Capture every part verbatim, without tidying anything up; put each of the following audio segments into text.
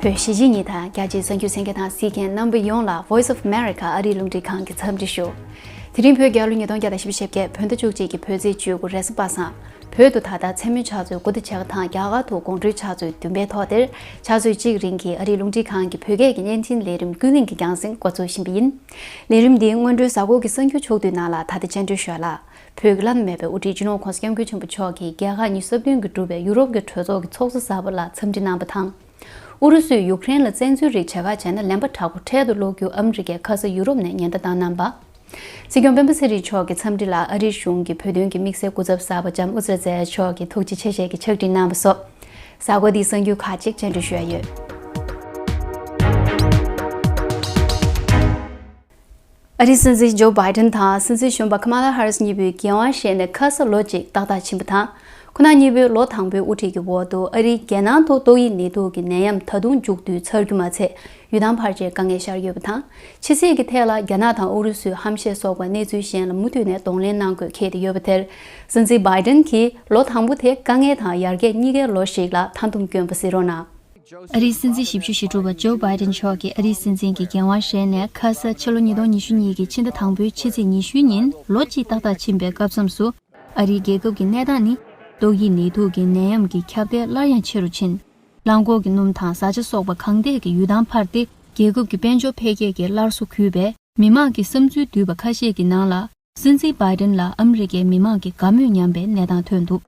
བོད་གཞིས་བྱེས་གཉིས་དང་རྒྱ་ཆེའི་གསར་འགྱུར་གསན་མཁན་དང་གཟིགས་མཁན་རྣམ་པ་ཡོངས་ལ་Voice of America ཨ་རིའི་རླུང་འཕྲིན་ཁང་གི་འཚམས་འདྲི་ཞུ། དེ་རིང་བོད་རྒྱལ་ལོ་ཉིས་སྟོང་བརྒྱ་དང་བཞི་བཅུ་ཞེ་བརྒྱད་བོད་ཟླ་བཅུ་གཅིག་གི་བོད་ཚེས་བཅུ་དགུ་རེས་གཟའ་པ་སངས། བོད་དུ་ད་ལྟ་མཚན་མོའི་ཕྱག་ཚོད་དགུ་དང་ཕྱེད་ཀ་དང་རྒྱ་གར་དུ་དགོང་དྲོའི་ཕྱག་ཚོད་བདུན་པའི་ཐོག་དེར་ཕྱག་ཚོད་གཅིག་རིང་གི་ཨ་རིའི་རླུང་འཕྲིན་ཁང་གི་བོད་སྐད་ཀྱི་བརྙན་འཕྲིན་ལས་རིམ་ཀུན་གླེང་གི་རྒྱང་སྲིང་འགོ་འཛུགས་བཞིན་པ་ཡིན། ལས་རིམ་འདིའི་སྔོན་འགྲོའི་གཟའ་འཁོར་གྱི་གསར་འགྱུར་ཕྱོགས་བསྡུས་ནང་ལ་ད་ལྟ་བཅར་འདྲི་ཞུ་ཡ་ལ། བོད་ཀྱི་བླ་ན་མེད་པའི་དབུ་ཁྲིད་སྤྱི་ནོར་༸གོང་ས་༸སྐྱབས་མགོན་ཆེན་པོ་མཆོག་གིས་རྒྱལ་ཁབ་ཉི་ཤུ་རྩ་བདུན་གྱིས་གྲུབ་པའི་ཡུ་རོབ་ཀྱི་གྲོས་ཚོགས་ཀྱི་ཚོགས་གཙོ་གསར་པ་ལ་འཚམས་འདྲི་གནང་བ་དང་། ཨུ་རུ་སུས་ཡུཀ་རེན་ལ་བཙན་འཛུལ་རིགས་བྱེད་ཁ་བྱས་ན་ལན་པ་དྲག་པོ་འཕྲལ་དུ་སློག་རྒྱུ་ཨ་མི་རི་ཀས་ཁ་ས་ཡུ་རོབ་ནས་ཉེན་བརྡ་བཏང་གནང་བ། སྲིད་སྐྱོང་སྤེན་པ་ཚེ་རིང་མཆོག་གི་འཚམས་འདྲི་ལ་ཨ་རིའི་གཞུང་གི་བོད་དོན་གྱི་དམིགས་བསལ་སྐུ་ཚབ་གསར་པ་ལྕམ་ཨུ་ཛི་ར་ཛེ་མཆོག་གིས་ཐུགས་རྗེ་ཆེ་ཞེས་ཀྱི་ཕྱག་བྲིས་གནང་བ་སོགས། གཟའ་འཁོར་འདིའི་གསར་འགྱུར་ཁག་ཅིག་བཅར་འདྲི་ཞུ་ཡ་ཡོད། ཨ་རིའི་སྲིད་འཛིན་ཇོ་བྷའི་ཏན་དང་སྲིད་འཛིན་གཞོན་པ་ཁ་མ་ལ་ཧ་རིས་གཉིས་པོས་འགན་དབང་བཞེས་ནས་ཁ་ས་ལོ་གཅིག་ཏག་ཏག་ཕྱིན་པ་དང་། ཁོ་ན་གཉིས་པོས་ལོ་དང་པོའི་དབུ་ཁྲིད་ཀྱི་འོག་ཏུ་ཨ་རིའི་རྒྱལ་ནང་དུ་ཏོག་དབྱིབས་ནད་དུག་གི་ནད་ཡམས་ད་དུང་མཇུག་བསྡུ་ཚར་རྒྱུ་མ་ཚད། ཡུལ་ཐང་ཕལ་ཆེར་དཀའ་ངལ་ཤར་ཡོད་པ་དང་། ཕྱི་སྲིད་ཀྱི་ཐད་ལ་རྒྱ་ནག་དང་ཨུ་རུ་སུའི་ཧམ་བཤད་སོགས་པ་གནས་ཚུལ་གཞན་ལ་མུ་མཐུད་ནས་གདོང་ལེན་གནང་དགོས་འཁེལ་ཏེ་ཡོད་པ་དེར། སྲིད་འཛིན་བྷའི་ཏན་གྱིས་ལོ་དང་པོ་དེ་དཀའ་ངལ་དང་ཡར་རྒྱས་གཉིས་ཀའི་ལོ་ཞིག་ལ་མཐའ་སྡོམ་བསྐྱོན་པ་གཟིགས་རོགས་གནང་། ཨ་རིའི་སྲིད་འཛིན་བཞི་བཅུ་ཞེ་དྲུག་པ་ཇོ་བྷའི་ཏན་མཆོག་གིས་ཨ་རིའི་སྲིད་འཛིན་གྱི་འགན་དབང་བཞེས་ནས་ཁ་ས་ཕྱི་ལོ་ཉིས་སྟོང་ཉི་ཤུ་གཉིས་ཀྱི་ཕྱི་ཟླ་དང་པོའི་ཕྱི་ཚེས་ཉི་ཤུའི་ཉིན་ལོ་གཅིག་ཏག་ཏག་ཕྱིན་པའི་སྐབས་མཚམས་སུ། ཨ་རིའི་རྒྱལ་ཁབ་ཀྱི་གནས་སྟངས་ནི་ཏོག་དབྱིབས་ནད་དུག་གི་ནད་ཡམས་ཀྱི་ཁྱབ་གདལ་སླར་ཡང་ཆེ་རུ་ཕྱིན། རླངས་འཁོར་གྱི་སྣུམ་དང་བཟའ་བཅའ་སོགས་པ་གང་ཐད་ཀྱི་ཡུལ་ཐང་འཕར་ཏེ། རྒྱལ་ཁབ་ཀྱི་དཔལ་འབྱོར་འཕེལ་རྒྱས་ཀྱི་སླར་གསོ་གུད་པས། མི་མང་གི་བསམ་ཚུལ་བསྡུས་པ་ཁ་ཤས་ཀྱི་ནང་ལ། སྲིད་འཛིན་བྷའི་ཏན་ལ་ཨ་མི་རི་ཀའི་མི་མང་གིས་དགའ་མོས་ཉམས་པའི་གནས་སྟངས་ཐོན་འདུག་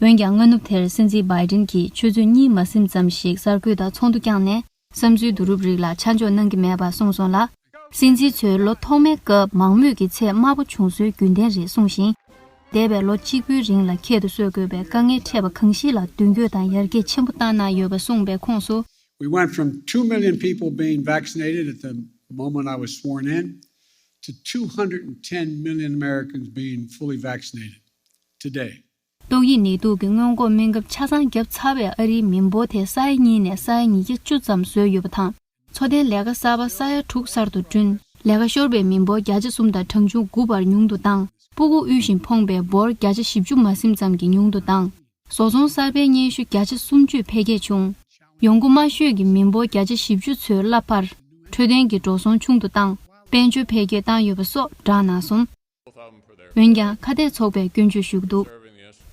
འོན་ཀྱང་། སྔ་ནུབ་དེར་སྲིད་འཛིན་བྷའི་ཏན་གྱིས་ཆུ་ཚོད་གཉིས་མ་ཟིན་ཙམ་ཞིག་གསར་འགོད་དང་ཚོགས་འདུ་བསྐྱངས་ནས། བསམ་ཚུལ་བསྡུ་རུབ་རིགས་ལ་ཆ་འཇོག་གནང་གི་མེད་པ་གསུངས་སོང་ལ། སྲིད་འཛིན་ཚོས་ལོ་ཐོག་མའི་སྐབས་མང་མོས་ཀྱི་ཚད་དམའ་པོ་བྱུང་སྲོལ་རྒྱུན་ལྡན་རེད་གསུངས་ཤིང་། འདས་པའི་ལོ་གཅིག་པུའི་རིང་ལ་ཁྱད་དུ་གསོད་དགོས་པའི་དཀའ་ངལ་འཕྲད་པ་གང་ཞིག་ལ་མདུན་སྐྱོད་དང་ཡར་རྒྱས་ཆེན་པོ་བཏང་གནང་ཡོད་པ་གསུངས་པའི་ཁོངས་སུ། We went from two million people being vaccinated at the moment I was sworn in to two hundred ten million Americans being fully vaccinated today. ཏོག་དབྱིབས་ནད་དུག་གི་སྔོན་འགོག་སྨན་ཁབ་ཆ་ཚང་བརྒྱབ་ཚར་བའི་ཨ་རིའི་མི་འབོར་དེ་ས་ཡ་གཉིས་ནས་ས་ཡ་ཉིས་བརྒྱ་བཅུ་ཙམ་བཟོས་ཡོད་པ་དང་། འཚོ་རྟེན་ལས་ཀ་གསར་པ་ས་ཡ་དྲུག་གསར་དུ་བསྐྲུན། ལས་ཀ་ཤོར་བའི་མི་འབོར་བརྒྱ་ཆ་གསུམ་དང་གྲངས་ཆུང་དགུ་བར་ཉུང་དུ་བཏང་། སྤུ་གུ་དབུལ་ཞིང་ཕོངས་པའི་འབོར་བརྒྱ་ཆ་བཞི་བཅུ་མ་ཟིན་ཙམ་གྱིས་ཉུང་དུ་བཏང་། བཟོ་ཚོང་གསར་པའི་སྙན་ཞུ་བརྒྱ་ཆ་སུམ་ཅུ་འཕེལ་རྒྱས་བྱུང་། ཡོང་སྒོ་དམའ་ཤོས་ཀྱི་མི་འབོར་བརྒྱ་ཆ་བཞི་བཅུ་ཚོའི་གླ་འཕར། འཕྲོད་བསྟེན་གྱི་འགྲོ་སོང་ཆུང་དུ་བཏང་། དཔལ་འབྱོར་འཕེལ་རྒྱས་བཏང་ཡོད་པ་སོགས་བསྒྲགས་གནང་སོང་། འོན་ཀྱང་། ཁ་གཏད་ཚོགས་པས་སྐྱོན་བརྗོད་ཞུ་གི་འདུག་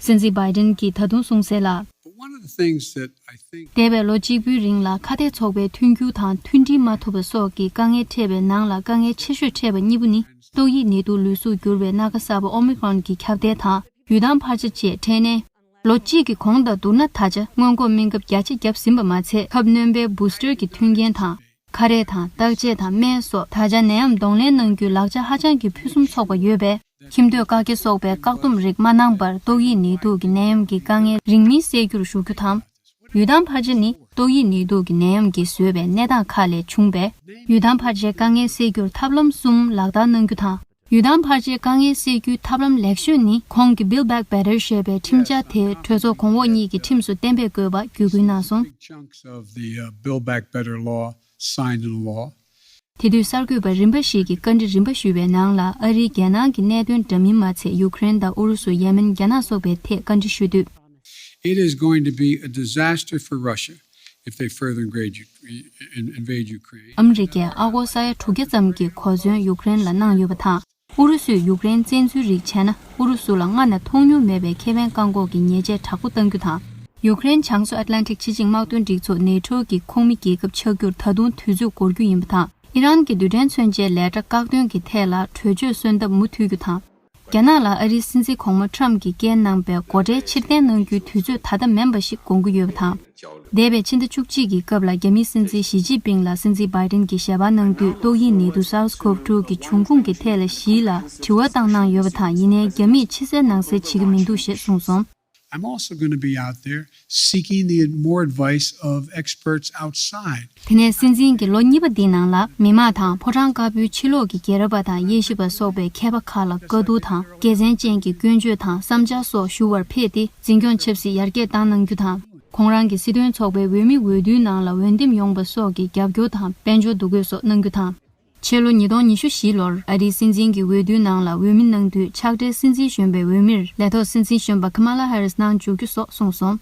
སྲིད་འཛིན་བྷའི་ཏན་གྱིས་ད་དུང་གསུངས་གསལ་ལ། But one of the things that I think འདས་པའི་ལོ་གཅིག་པུའི་རིང་ལ་ཁ་གཏད་ཚོགས་པའི་མཐུན་འགྱུར་དང་མཐུན་སྒྲིལ་མ་ཐུབ་པ་སོགས་ཀྱི་དཀའ་ངལ་འཕྲད་པའི་ནང་ལ་དཀའ་ངལ་ཆེ་ཤོས་འཕྲད་པ་གཉིས་པོ་ནི། ཏོག་དབྱིབས་ནད་དུག་ལུས་གཟུགས་འགྱུར་བའི་སྣ་ཁ་གསར་པ་ཨོ་མི་ཀྲོན་གྱི་ཁྱབ་གདལ་དང་། ཡུལ་ཐང་འཕར་ཆ་བཅས་འཕྲད་ནས། ལོ་གཅིག་གི་གོང་དང་བསྡུར་ན་ད་ཆ་སྔོན་འགོག་སྨན་ཁབ་བརྒྱ་ཆ་བརྒྱབ་ཟིན་པ་མ་ཚད། ཁབ་སྣོན་པའི་བུ་སི་ཊར་གྱི་མཐུན་རྐྱེན་དང་། ཁ་རས་དང་། བརྟག་དཔྱད་དང་། སྨན་སོགས། ད་ཆ་ནད་ཡམས་གདོང་ལེན་གནང་རྒྱུའི་ལག་ཆ་ཧ་ཅང་གི་ཕུན་སུམ་ཚོགས་པ་ཡོད་པས། ཁྱིམ་སྡོད་བཀག་རྒྱ་སོགས་པའི་བཀག་སྡོམ་རིགས་མ་གནང་བར། ཏོག་དབྱིབས་ནད་དུག་གི་ནད་ཡམས་ཀྱི་དཀའ་ངལ་རིང་མིན་སེལ་རྒྱུར་ཞུགས་རྒྱུ་དང་། ཡུལ་ཐང་འཕར་ཆ་ནི་ཏོག་དབྱིབས་ནད་དུག་གི་ནད་ཡམས་ཀྱིས་བཟོས་པའི་གནས་སྟངས་ཁག་ལས་བྱུང་བས། ཡུལ་ཐང་འཕར་ཆའི་དཀའ་ངལ་སེལ་རྒྱུར་ཐབས་ལམ་གསུམ་ལག་བསྟར་གནང་རྒྱུ་དང་། ཡུལ་ཐང་འཕར་ཆའི་དཀའ་ངལ་སེལ་རྒྱུའི་ཐབས་ལམ་ལེགས་ཤོས་ནི། ཁོང་གིས་Build Back Better ཞེས་པའི་ཁྲིམས་འཆར་དེ་གྲོས་ཚོགས་གོང་འོག་གཉིས་ཀྱི་ཁྲིམས་སུ་གཏན་འབེབས་དགོས་པ་བརྒྱུད་སྐུལ་གནང་སོང་། Big chunks of the, uh, Build Back Better law signed into law. དེ་དུས་གསར་འགོད་པ་རིམ་པ་ཞིག་གིས་བཀའ་འདྲི་རིམ་པ་ཞུས་པའི་ནང་ལ། ཨ་རིའི་རྒྱལ་ནང་གི་གནད་དོན་འདྲ་མིན་མ་ཚད། ཡུཀ་རེན་དང་ཨུ་རུ་སུ། ཡེ་མེན། རྒྱ་ནག་སོགས་པའི་ཐད་བཀའ་འདྲི་ཞུས་དུས། It is going to be a disaster for Russia if they further invade, U- in- invade Ukraine. ཨ་མི་རི་ཀས་ཨ་སྒོར་ས་ཡ་དྲུག་བརྒྱ་ཙམ་གྱི་གོ་མཚོན་ཡུཀ་རེན་ལ་གནང་ཡོད་པ་དང་། ཨུ་རུ་སུས་ཡུཀ་རེན་བཙན་འཛུལ་རིགས་བྱས་ན། ཨུ་རུ་སུ་ལ་སྔ་ནས་མཐོང་མྱོང་མེད་པའི་ཁེ་ཕན་བཀག་འགོག་གི་ཉེས་ཆད་དྲག་པོ་གཏང་རྒྱུ་དང་། ཡུཀ་རེན་བྱང་མཚོ་ཨེཊ་ལན་ཊིག་ཕྱི་ཆིངས་དམག་དོན་སྒྲིག་ཚོགས་ནེ་ཊོ་གི་ཁོངས་མི་རྒྱལ་ཁབ་ཆགས་རྒྱུར་ད་དུང་དུས་ཚོད་འགོར་རྒྱུ་ཡིན་པ་དང་། ཨི་རན་གྱི་རྡུལ་ཕྲན་མཚོན་ཆའི་ལས་གྲྭ་བཀག་སྡོམ་གྱི་ཐད་ལ་གྲོས་ཆོད་སོན་ཐབས་མུ་མཐུད་རྒྱུ་དང་། རྒྱ་ནག་ལ་ཨ་རིའི་སྲིད་འཛིན་གོང་མ་ཊམ་གྱིས་བསྐྱལ་གནང་པའི་སྒོ་ཁྲལ་ཕྱིར་འཐེན་གནང་རྒྱུའི་དུས་ཚོད་ད་ལྟ་མིན་པ་ཞིག་དགོངས་ཀྱི་ཡོད་པ་དང་། འདས་པའི་ཕྱི་ཟླ་བཅུ་གཅིག་གི་སྐབས་ལ་རྒྱ་མིའི་སྲིད་འཛིན་ཞི་ཅིན་ཕིང་ལ་སྲིད་འཛིན་བྷའི་ཏིན་གྱིས་ཞལ་པར་གནང་དུས། ཏོག་དབྱིབས་ནད་དུག་སཱར་སི་ཁོབ་ཊུ་གི་འབྱུང་ཁུངས་ཀྱི་ཐད་ལ་གཞི་ལ་དྲི་བ་བཏང་གནང་ཡོད་པ་དང་། ཡིན་ནའི་རྒྱ་མིས་ཕྱི་གསལ་ནང་གསལ་བྱེད་ཀྱི་མི་འདུག་ཞེས་གསུངས་སོང་། I'm also going to be out there seeking the more advice of experts outside. དེ་ནས་སྲིད་འཛིན་གྱི་ལོ་གཉིས་པ་འདིའི་ནང་ལ། མི་དམངས་དང་ཕོ་བྲང་དཀར་པོའི་ཕྱི་ལོགས་ཀྱི་རྒྱལ་རབས་པ་དང་དབྱེ་ཞིབ་པ་སོགས་པའི་མཁས་པ་ཁག་ལ་བཀའ་བསྡུར་དང་། དགེ་མཚན་ཅན་གྱི་སྐྱོན་བརྗོད་དང་བསམ་འཆར་སོགས་ཞུ་བར་ཕེབས་ཏེ། འཛིན་སྐྱོང་ཆབ་སྲིད་ཡར་རྒྱས་བཏང་གནང་རྒྱུ་དང་། ཁོང་རང་གི་སྲིད་དོན་ཚོགས་པའི་འོས་མི་འོས་བསྡུའི་ནང་ལ་འོས་འདེམས་ཡོང་བ་སོགས་ཀྱི་རྒྱབ་སྐྱོར་དང་དཔལ་འབྱོར་འདུ་འགོད་སོགས་གནང་རྒྱུ་དང་། ཕྱི་ལོ་ཉིས་སྟོང་ཉི་ཤུ་བཞི་ལོར་ཨ་རིའི་སྲིད་འཛིན་གྱི་འོས་བསྡུའི་ནང་ལ་འོས་མི་གནང་དུས། ཕྱག་སྦྲེལ་སྲིད་འཛིན་གཞོན་པའི་འོས་མིར་ལས་ཐོག་སྲིད་འཛིན་གཞོན་པ་ཁ་མ་ལ་ཧ་རིས་གནང་འཇུག་རྒྱུ་སོགས་གསུངས་སོང་།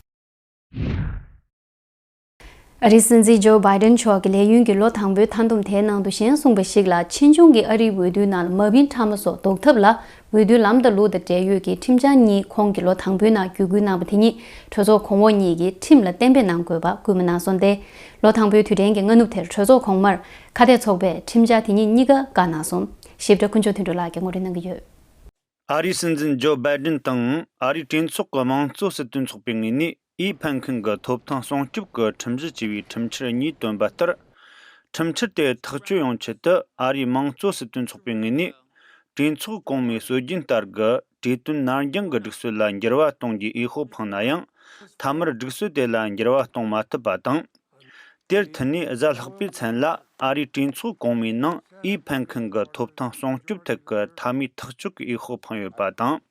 ཨ་རིའི་སྲིད་འཛིན་ཇོ་བྷའི་ཌེན་མཆོག་གི་ལས་ཡུན་གྱི་ལོ་དང་པོའི་མཐའ་སྡོམ་དེའི་ནང་དུ་གཞན་གསུངས་པ་ཞིག་ལ། ཕྱིས་འབྱུང་གི་ཨ་རིའི་འོས་བསྡུའི་ནང་ལ་མ་བིན་ཁྲ་མོ་སོགས་ལྡོག་ཐབས་ལ། འོས་བསྡུའི་ལམ་དང་ལུགས་དང་འབྲེལ་ཡོད་ཀྱི་ཁྲིམས་འཆར་གཉིས་ཁོང་གིས་ལོ་དང་པོའི་ནང་བརྒྱུད་སྐུལ་གནང་བ་དེ་ཉིད་གྲོས་ཚོགས་གོང་འོག་གཉིས་ཀྱིས་ཁྲིམས་ལ་གཏན་འབེབས་གནང་དགོས་པ་སྐུལ་མ་གནང་སོང་སྟེ། ལོ་དང་པོའི་དུས་དྲན་གྱི་སྔ་ནུབ་དེར་གྲོས་ཚོགས་གོང་མར་ཁ་གཏད་ཚོགས་པས་ཁྲིམས་འཆར་དེ་ཉིད་གཉིས་ཀ་བཀག་གནང་སོང་། ཞིབ་ཕྲ་ཀུན་མཆོག་དོན་གྲུབ་ལགས་ཀྱིས་ངོ་སྤྲོད་གནང་གི་ཡོད། ཨ་རིའི་སྲིད་འཛིན་ཇོ་བྷའི་ཌེན་དང་ཨ་རིའི་གྲོས་ཚོགས་ཀྱི་དམངས་གཙོ་སྲིད་དོན་ཚོགས་པའི་ངོས་ནས། ཨི་ཕན་ཁིན་གྱི་ཐོབ་ཐང་སྲུང་སྐྱོབ་ཀྱི་ཁྲིམས་གཞི་ཅེས་པའི་ཁྲིམས་འཆར་གཉིས་བཏོན་པ་ལྟར། ཁྲིམས་འཆར་དེ་ཐག་གཅོད་ཡོང་ཆེད་དུ། ཨ་རིའི་དམངས་གཙོ་སྲིད་དོན་ཚོགས་པའི་ངོས་ནས། གྲོས་ཚོགས་གོང་མའི་སྲོལ་རྒྱུན་ལྟར་གྱི་གྲོས་དོན་ནར་འགྱངས་ཀྱི་སྒྲིག་སྲོལ་ལ་འགྱུར་བ་གཏོང་རྒྱུའི་འོས་ཤོག་འཕངས་ན་ཡང་། མཐའ་མར་སྒྲིག་སྲོལ་དེ་ལ་འགྱུར་བ་གཏོང་མ་ཐུབ་པ་དང་། དེར་མཐུད་ནས་གཟའ་ལྷག་པའི་མཚན་ལ་ཨ་རིའི་གྲོས་ཚོགས་གོང་མའི་ནང་ཨི་ཕན་ཁིན་གྱི་ཐོབ་ཐང་སྲུང་སྐྱོབ་ཐད་ཀྱི་མཐའ་མའི་ཐག་གཅོད་ཀྱི་འོས་ཤོག་འཕངས་ཡོད་པ་དང་།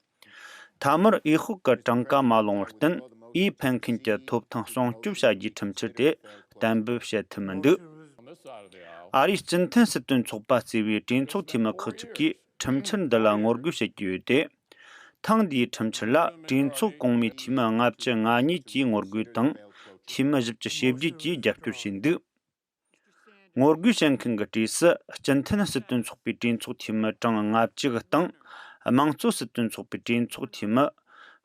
མཐའ་མར་འོས་ཤོག་གི་གྲངས་ཀ་མ་ལོངས་པར་བརྟེན། ཨི་ཕན་ཁིན་གྱི་ཐོབ་ཐང་སྲུང་སྐྱོབ་བྱ་རྒྱུའི་ཁྲིམས་འཆར་དེ་གཏན་འབེབས་བྱེད་ཐུབ་མི་འདུག་ཨ་རིའི་སྤྱི་མཐུན་སྲིད་དོན་ཚོགས་པ་གཙོས་པའི་གྲོས་ཚོགས་འཐུས་མི་ཁག་ཅིག་གིས་ཁྲིམས་འཆར་འདི་ལ་ངོ་རྒོལ་བྱེད་ཀྱི་ཡོད་དེ། ཐེངས་འདིའི་ཁྲིམས་འཆར་ལ་གྲོས་ཚོགས་གོང་མའི་འཐུས་མི་ལྔ་བཅུ་ང་གཉིས་ཀྱིས་ངོ་རྒོལ་དང་། འཐུས་མི་བཞི་བཅུ་ཞེ་བརྒྱད་ཀྱིས་རྒྱབ་སྐྱོར་བྱས་འདུག་ངོ་རྒོལ་བྱེད་མཁན་གྱི་གྲས་སུ། སྤྱི་མཐུན་སྲིད་དོན་ཚོགས་པའི་གྲོས་ཚོགས་འཐུས་མི་གྲངས་ལྔ་བཅུ་གི་སྟེང་། དམངས་གཙོ་སྲིད་དོན་ཚོགས་པའི་གྲོས་ཚོགས་འཐུས་མི་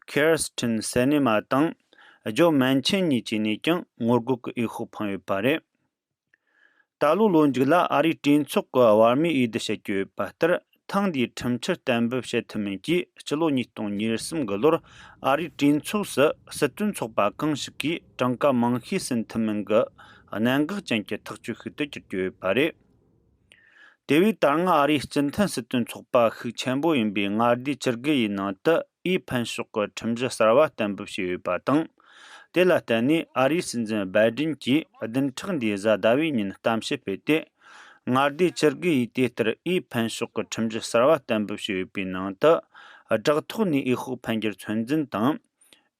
ཁེར་སི་ཊིན་སེ་ནེ་མ་དང་ཇོ་མན་ཆིན་གཉིས་བཅས་ནས་ཀྱང་ངོ་རྒོལ་གྱི་འོས་ཤོག་འཕངས་ཡོད་པ་རེད། ད་ལོའི་ལོ་མཇུག་ལ་ཨ་རིའི་གྲོས་ཚོགས་ཀྱི་བར་མའི་འོས་བསྡུ་བྱེད་ཀྱི་ཡོད་པ་ལྟར། ཐེངས་འདིའི་ཁྲིམས་འཆར་གཏན་འབེབས་བྱེད་ཐུབ་མིན་གྱིས། སྤྱི་ལོ་ཉིས་སྟོང་ཉེར་གསུམ་གྱི་ལོར་ཨ་རིའི་གྲོས་ཚོགས་སུ་སྲིད་དོན་ཚོགས་པ་གང་ཞིག་གིས་གྲངས་ཀ་མང་ཤོས་ཟིན་ཐུབ་མིན་གྱི་གནད་འགག་ཅན་གྱི་ཐག་གཅོད་ཤིག་ཏུ་གྱུར་གྱི་ཡོད་པ་རེད། དེ་བས་ད་སྔ་ཨ་རིའི་སྤྱི་མཐུན་སྲིད་དོན་ཚོགས་པ་ཤུགས་ཆེན་པོ་ཡིན་པའི་མངའ་སྡེ་བཅུ་དགུ་ཡི་ནང་དུ་ཨི་ཕན་ཕྱོགས་ཀྱི་ཁྲིམས་གཞི་གསར་བ་གཏན་འབེབས་བྱས་ཡོད་པ་དང་། དེ་ལ་བརྟེན་ནས་ཨ་རིའི་སྲིད་འཛིན་བྷའི་ཌེན་གྱིས་བདུན་ཕྲག་འདིའི་གཟའ་ཟླ་བའི་ཉིན་གཏམ་བཤད་སྤེལ་ཏེ། མངའ་སྡེ་བཅུ་དགུ་ཡིས་དེ་ལྟར་ཨི་ཕན་ཕྱོགས་ཀྱི་ཁྲིམས་གཞི་གསར་བ་གཏན་འབེབས་བྱས་ཡོད་པའི་ནང་དུ། བསྒྲགས་ཐོག་ནས་འོས་ཤོག་འཕེན་རྒྱུར་ཚོད་འཛིན་དང་།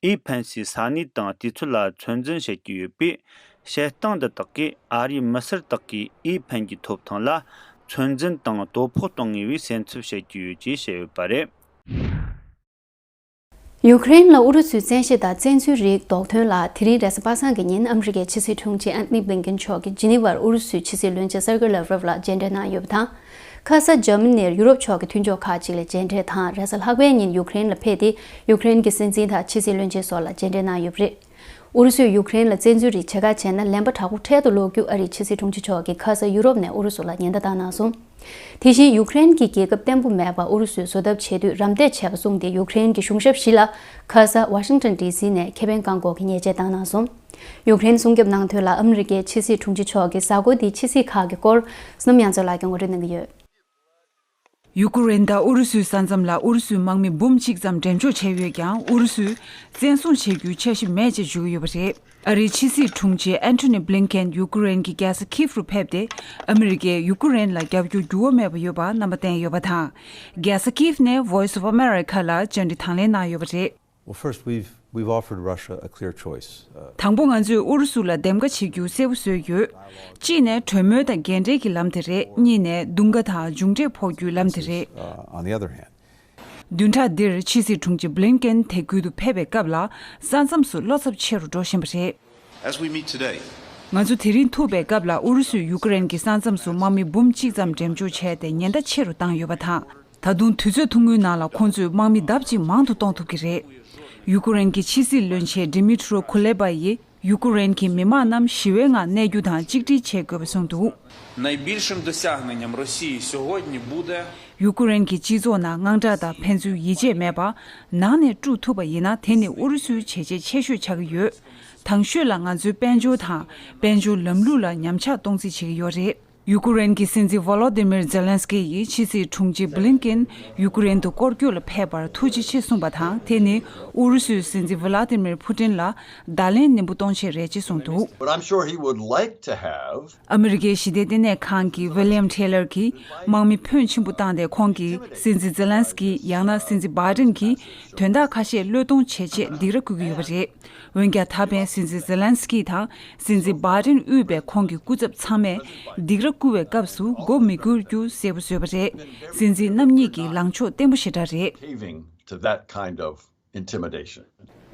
ཨི་ཕན་སའི་ས་གནས་དང་དུས་ཚོད་ལ་ཚོད་འཛིན་བྱེད་ཀྱི་ཡོད་པས། བྱེད་སྟངས་འདི་དག་གིས་ཨ་རིའི་མི་སེར་དག་གིས་ཨི་ཕན་གྱི་ཐོབ་ཐང་ལ་ཚོད་འཛིན་དང་དོ་ཕོག་གཏོང་ངེས་པའི་སེམས་འཚབ་བྱེད་ཀྱི་ཡོད་ཅེས་བཤད་ཡོད་པ་རེད། ཡུཀ་རེན་ལ་ཨུ་རུ་སུའི་བཙན་ཤེད་དང་བཙན་འཛུལ་རིགས་ཟློག་ཐོན་ལ། དེ་རིང་རེས་གཟའ་པ་སངས་ཀྱི་ཉིན་ཨ་མི་རི་ཀའི་ཕྱི་སྲིད་དྲུང་ཆེ་ཨན་ཐོ་ནི་བྷི་ལིན་ཀེན་མཆོག་གིས་ཇི་ནི་ཝར་ཨུ་རུ་སུའི་ཕྱི་སྲིད་བློན་ཆེན་སེར་ཀེ་ལེ་ཝ་རོབ་ལ་མཇལ་འཕྲད་གནང་ཡོད་པ་དང་། ཁ་ས་འཇར་མ་ནིར་ཡུ་རོབ་ཕྱོགས་ཀྱི་མཐུན་ཕྱོགས་ཁག་ཅིག་ལ་མཇལ་འཕྲད་དང་། རེས་གཟའ་ལྷག་པའི་ཉིན་ཡུཀ་རེན་ལ་ཕེབས་ཏེ། ཡུཀ་རེན་གྱི་སྲིད་འཛིན་དང་ཕྱི་སྲིད་བློན་ཆེན་སོགས་ལ་མཇལ་འཕྲད་གནང་ཡོད་པ་རེད། ཨུ་རུ་སུས་ཡུཀ་རེན་ལ་བཙན་འཛུལ་རིགས་བྱེད་ཀ་བྱས་ན། ལན་པ་དྲག་པོ་འཕྲལ་དུ་སློག་རྒྱུ། ཨ་རིའི་ཕྱི་སྲིད་དྲུང་ཆེ་མཆོག་གིས་ཁ་ས་ཡུ་རོབ་ནས་ཨུ་རུ་སུ་ལ་ཉེན་བརྡ་བཏང་གནང་སོང་། དེ་བཞིན་ཡུཀ་རེན་གྱི་རྒྱལ་ཁབ་བརྟན་པོ་མེད་པར་ཨུ་རུ་སུས་བཟོ་ཐབས་བྱེད་དུས་རམ་འདེགས་བྱས་པ་གསུངས་ཏེ། ཡུཀ་རེན་གྱི་གཞུང་ཞབས་བཞི་ལ་ཁ་ས་ཝ་ཤིང་ཊོན་ཌི་སི་ནས་ཁེ་ཕན་བཀག་འགོག་གི་ཉེས་ཆད་བཏང་གནང་སོང་། ཡུཀ་རེན་སྲུང་སྐྱོབ་གནང་དོན་ལ་ཨ་མི་རི་ཀའི་ཕྱི་སྲིད་དྲུང་ཆེ་མཆོག་གིས་གཟའ་འཁོར་འདིའི་ཕྱི་སྲིད་ཁག་གི་སྐོར་བསོད་ནམས་དབྱངས་མཚོ་ལགས་ཀྱིས་ངོ་སྤྲོད་གནང་གི་ཡོད། ཡུ་ཀུ་རེན་དང་ཨུ་རུ་སུའི་ས་མཚམས་ལ་ཨུ་རུ་སུའི་དམག་མི་འབུམ་གཅིག་ཙམ་འགྲེམས་འཇོག་བྱས་ཡོད་ཀྱང་། ཨུ་རུ་སུས་བཙན་བཟུང་བྱེད་རྒྱུའི་འཆར་གཞི་མེད་ཅེས་བརྗོད་ཀྱི་ཡོད་པ་རེད། ཨ་རིའི་ཕྱི་སྲིད་དྲུང་ཆེ་ཨན་ཐོ་ནི་བྷི་ལིན་ཀེན་ཡུ་ཀུ་རེན་གྱི་རྒྱལ་ས་ཁིབ་རུ་ཕེབས་ཏེ། ཨ་མི་རི་ཀས་ཡུ་ཀུ་རེན་ལ་རྒྱབ་སྐྱོར་འགྱུར་བ་མེད་པ་ཡོད་པ་རྣམ་པ་བསྟན་ཡོད་པ་དང་། རྒྱལ་ས་ཁིབ་ནས་Voice of America ལ་བཅར་འདྲི་དང་ལེན་གནང་ཡོད་པ་རེད། Well, first, we've, we've offered Russia a clear choice. Uh, དང་པོ་ང་ཚོས་ཨུ་རུ་སུ་ལ་འདེམས་ཀ་བྱེད་རྒྱུ་གསལ་པོ་བཟོས་ཡོད། གཅིག་ནས་གྲོས་མོལ་དང་རྒན་གྲས་ཀྱི་ལམ་དེ་རེད། གཉིས་ནས་རྡུང་རྡེག་དང་མཇུག་འབྲས་ཕོག་རྒྱུའི་ལམ་དེ་རེད། Uh, on the other hand, བདུན་ཕྲག་འདིར་ཕྱི་སྲིད་དྲུང་ཆེ་བྷི་ལིན་ཀེན་དེ་ཁུལ་དུ་ཕེབས་པའི་སྐབས་ལ། ས་མཚམས་སུ་བློ་འཚབ་ཆེ་རུ་འགྲོ་བཞིན་པ་རེད། As we meet today, ང་ཚོ་དེ་རིང་ཐུག་པའི་སྐབས་ལ། ཨུ་རུ་སུས་ཡུ་ཀེ་རེན་གྱི་ས་མཚམས་སུ་དམག་མི་འབུམ་གཅིག་ཙམ་འགྲེམས་འཇོག་བྱས་ཏེ། ཉེན་བརྡ་ཆེ་རུ་བཏང་ཡོད་པ་དང་། ད་དུང་དུས་ཚོད་ཐུང་ངུའི་ནང་ལ་ཁོང་ཚོས་དམག་མི་ལྡབ་གཅིག་མང་དུ་གཏོང་ཐུབ་ཀྱི་རེད། ཡུ་ཀེ་རེན་གྱི་ཕྱི་སྲིད་བློན་ཆེན་ཌི་མི་ཊྲོ་ཁུ་ལེ་བྷ་ཡིས། ཡུ་ཀེ་རེན་གྱི་མི་དམངས་རྣམས་ཞི་བའི་ངང་གནས་རྒྱུ་དང་གཅིག་སྒྲིལ་བྱེད་དགོས་པ་གསུངས་འདུག Найбільшим досягненням Росії сьогодні буде ཡུ་ཀེ་རེན་གྱི་སྤྱི་ཚོགས་ནང་དངངས་སྐྲག་དང་ཕན་ཚུན་ཡིད་ཆེས་མེད་པ་ནང་ནས་དཀྲུག་ཐུབ་པ་ཡིན་ན། དེ་ནི་ཨུ་རུ་སུའི་བྱས་རྗེས་ཆེ་ཤོས་ཆགས་ཀྱི་ཡོད། དང་ཤོས་ལ་ང་ཚོའི་དཔལ་འབྱོར་དང་དཔལ་འབྱོར་ལམ་ལུགས་ལ་ཉམས་ཆག་གཏོང་རྩིས་བྱེད་ཀྱི་ཡོད་རེད། ཡུ་ཀེ་རེན་གྱི་སྲིད་འཛིན་ཝོ་ལོ་དི་མིར་ཛེ་ལན་སི་ཀི་ཡིས་ཕྱི་སྲིད་དྲུང་ཆེ་བྷི་ལིན་ཀེན་ཡུ་ཀེ་རེན་དུ་སྐོར་སྐྱོད་ལ་ཕེབས་པར་ཐུགས་རྗེ་ཆེ་གསུངས་པ་དང་། དེ་ནི་ཨུ་རུ་སུའི་སྲིད་འཛིན་ཝི་ལ་ཏི་མིར་ཕུ་ཏིན་ལ་བརྡ་ལན་ནན་པོ་གཏོང་ཆེད་རེད་ཅེས་གསུངས་འདུག What I'm sure he would like to have ཨ་མི་རི་ཀའི་ཞི་བདེ་ལྟེ་གནས་ཁང་གི་ཝི་ལི་ཡམ་ཊེ་ལར་གྱིས་དམག་མི་ཕོན་ཆེན་པོ་བཏང་སྟེ། ཁོང་གིས་སྲིད་འཛིན་ཛེ་ལན་སི་ཀི་ཡང་ན་སྲིད་འཛིན་བྷའི་ཌེན་གྱིས་དོན་དག་ཁ་ཤས་བློས་གཏོང་བྱེད་ཆེད་སྡིགས་ར་བསྐུལ་གྱི་ཡོད་པ་རེད། འོན་ཀྱང་། ད་ཕན་སྲིད་འཛིན་ཛེ་ལན་སི་ཀི་དང་སྲིད་འཛིན་བྷའི་ཌེན་དབུས་པའི་ཁོང་གི་སྐུ་ཚབ་ཚང་མས་སྡིགས་ར་བསྐུལ་བའི་སྐབས་སུ་མགོ་མི་སྒུར་རྒྱུ་གསལ་པོ་བཟོས་པ་རེད། སྲིད་འཛིན་རྣམ་གཉིས་ཀྱི་ལངས་ཕྱོགས་བརྟན་པོ་ཞེ་དྲག་རེད། Caving to that kind of intimidation.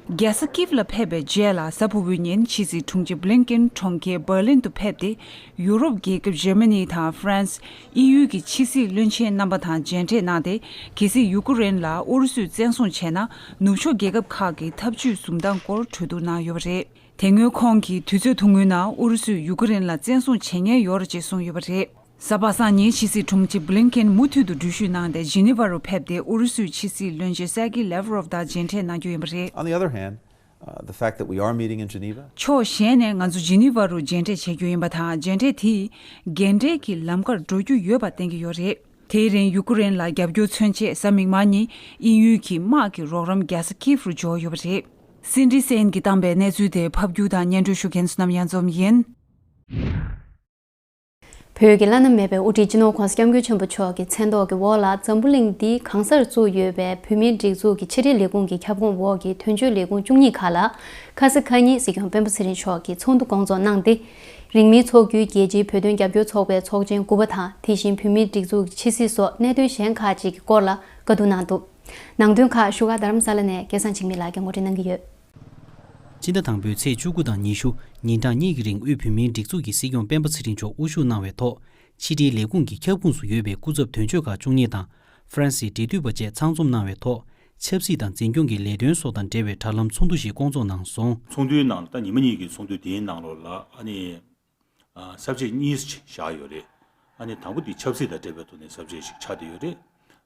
རྒྱལ་ས་ཀིབ་ལ་ཕེབས་པའི་རྗེས་ལ་གཟའ་ཕུར་བུའི་ཉིན་ཕྱི་སྲིད་དྲུང་ཆེ་བྷི་ལིན་ཀེན་གྲོང་ཁྱེར་འབར་ལིན་དུ་ཕེབས་ཏེ། ཡུ་རོབ་རྒྱལ་ཁབ་འཇར་མ་ནི་དང་ཧྥ་རན་སི། དབྱིན་ཡུལ་གྱི་ཕྱི་སྲིད་བློན་ཆེན་རྣམ་པ་དང་མཇལ་འཕྲད་གནང་སྟེ། གལ་སྲིད་ཡུ་ཀེ་རེན་ལ་ཨུ་རུ་སུས་བཙན་བཟུང་བྱས་ན། ནུབ་ཕྱོགས་རྒྱལ་ཁབ་ཁག་གི་ཐབས་ཇུས་བཟུང་སྟངས་སྐོར་གྲོས་བསྡུར་གནང་ཡོད་པ་རེད། དེ་སྔོན་ཁོང་གིས་དུས་ཚོད་ཐུང་ངུའི་ནང་ཨུ་རུ་སུས་ཡུ་ཀེ་རེན་ལ་བཙན་བཟུང་བྱེད་ཉེན་ཡོད་རེད་ཅེས་གསུངས་ཡོད་པ་རེད། གཟའ་པ་སངས་ཉིན་ཕྱི་སྲིད་དྲུང་ཆེ་བྷི་ལིན་ཀེན་མུ་མཐུད་དུ་འགྲུལ་བཞུད་གནང་སྟེ་ཇི་ནི་ཝ་རུ་ཕེབས་ཏེ་ཨུ་རུ་སུའི་ཕྱི་སྲིད་བློན་ཆེན་སེར་ཀི་ལེབ་རོབ་དང་མཇལ་འཕྲད་གནང་རྒྱུ་ཡིན་པ་རེད། On the other hand, uh, the fact that we are meeting in Geneva. ཕྱོགས་གཞན་ནས་ང་ཚོ་ཇི་ནི་ཝ་རུ་མཇལ་འཕྲད་བྱེད་རྒྱུ་ཡིན་པ་དང་། མཇལ་འཕྲད་དེས་འགན་འཁྲིའི་ལམ་ཁར་འགྲོ་རྒྱུ་ཡོད་པ་བསྟན་གྱི་ཡོད་རེད། དེའི་རིང་ཡུ་ཀེ་རེན་ལ་རྒྱབ་སྐྱོར་མཚོན་ཆེད་གཟའ་མིག་དམར་ཉིན་དབྱིན་ཡུལ་གྱི་དམག་གི་རོགས་རམ་རྒྱལ་ས་ཀིབ་རུ་འབྱོར་ཡོད་པ་རེད། སིན་ཌི་སེན་གྱིས་བཏང་པའི་གནས་ཚུལ་དེ་ཕབ་སྒྱུར་དང་སྙན་སྒྲོན་ཞུ་མཁན་བསོད་ནམས་གཡང་འཛོམས་ཡིན། བོད་ཀྱི་བླ་ན་མེད་པའི་དབུ་ཁྲིད་སྤྱི་ནོར་༸གོང་ས་༸སྐྱབས་མགོན་ཆེན་པོ་མཆོག་གི་མཚན་ཐོག་གི་འོག་ལ་འཛམ་བུ་གླིང་འདིའི་གང་སར་བཙུགས་ཡོད་པའི་བོད་མིའི་སྒྲིག་འཛུགས་ཀྱི་ཕྱི་དྲིལ་ལས་ཁུངས་ཀྱི་ཁྱབ་ཁོངས་འོག་གི་དོན་གཅོད་ལས་ཁུངས་བཅུ་གཉིས་ཁག་ལ་ཁ་སང་ཁ་ཉིན་སྲིད་སྐྱོང་སྤེན་པ་ཚེ་རིང་མཆོག་གིས་ཚོགས་འདུ་སྐོང་ཚོགས་གནང་སྟེ། རིང་མིན་འཚོགས་རྒྱུའི་རྒྱལ་སྤྱིའི་བོད་དོན་རྒྱབ་སྐྱོར་ཚོགས་པའི་ཚོགས་ཆེན་དགུ་པ་དང་། དེ་བཞིན་བོད་མིའི་སྒྲིག་འཛུགས་ཀྱི་ཕྱི་སྲིད་སོགས་གནད་དོན་གཞན་ཁག་ཅིག་གི་སྐོར་ལ་བཀའ་བསྡུར་གནང་འདུག་ནང་དོན་ཁག་བཞུགས་སྒར་རྡ་རམ་ས་ལ་ནས་སྐལ་བཟང་འཇིགས་མེད་ལགས་ཀྱིས་ངོ་སྤྲོད་གནང་གི་ཡོད། སྤྱི་ཟླ་དང་པོའི་ཚེས་བཅུ་དགུ་དང་ཉི་ཤུ། ཉིན་གྲངས་གཉིས་ཀྱི་རིང་དབུས་བོད་མིའི་སྒྲིག་འཛུགས་ཀྱི་སྲིད་སྐྱོང་སྤེན་པ་ཚེ་རིང་མཆོག་དབུ་བཞུགས་གནང་བའི་ཐོག་ཕྱི་དྲིལ་ལས་ཁུངས་ཀྱི་ཁྱབ་ཁོངས་སུ་ཡོད་པའི་སྐུ་ཚབ་དོན་གཅོད་ཁག་བཅུ་གཉིས་དང་། ཧྥ་རན་སིའི་འབྲེལ་མཐུད་པ་བཅས་ཚང་འཛོམས་གནང་བའི་ཐོག་ཆབ་སྲིད་དང་འཛིན་སྐྱོང་གི་ལས་དོན་སོགས་དང་འབྲེལ་བའི་དྲ་ལམ་ཚོགས་འདུ་ཞིག་སྐོང་ཚོགས་གནང་སོང་། ཚོགས་འདུའི་ནང་ད་ཉི་མ་གཉིས་ཀྱི་ཚོགས་འདུ་དེའི་ནང་ལོགས་ལ་ཨ་ནི། ཨ། ས་བཅད་གཉིས་ཤིག་བཞག་ཡོད་རེད། ཨ་ནི་དང་པོ་དེ་ཆབ་སྲིད་དང་འབྲེལ་བའི་ཐོག་ནས་ས་བཅད་ཞིག་ཆགས་བསྡད་ཡོད་རེད།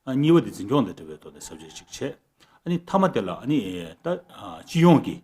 ཨ། གཉིས་པ་དེ་འཛིན་སྐྱོང་དང་འབྲེལ་བའི་ཐོག་ནས་ས་བཅད་ཞིག་བྱས། ཨ་ནི་མཐའ་མ་དེ་ལ་ཨ་ནི་ད་ཨ་སྤྱི་ཡོངས་ཀྱི་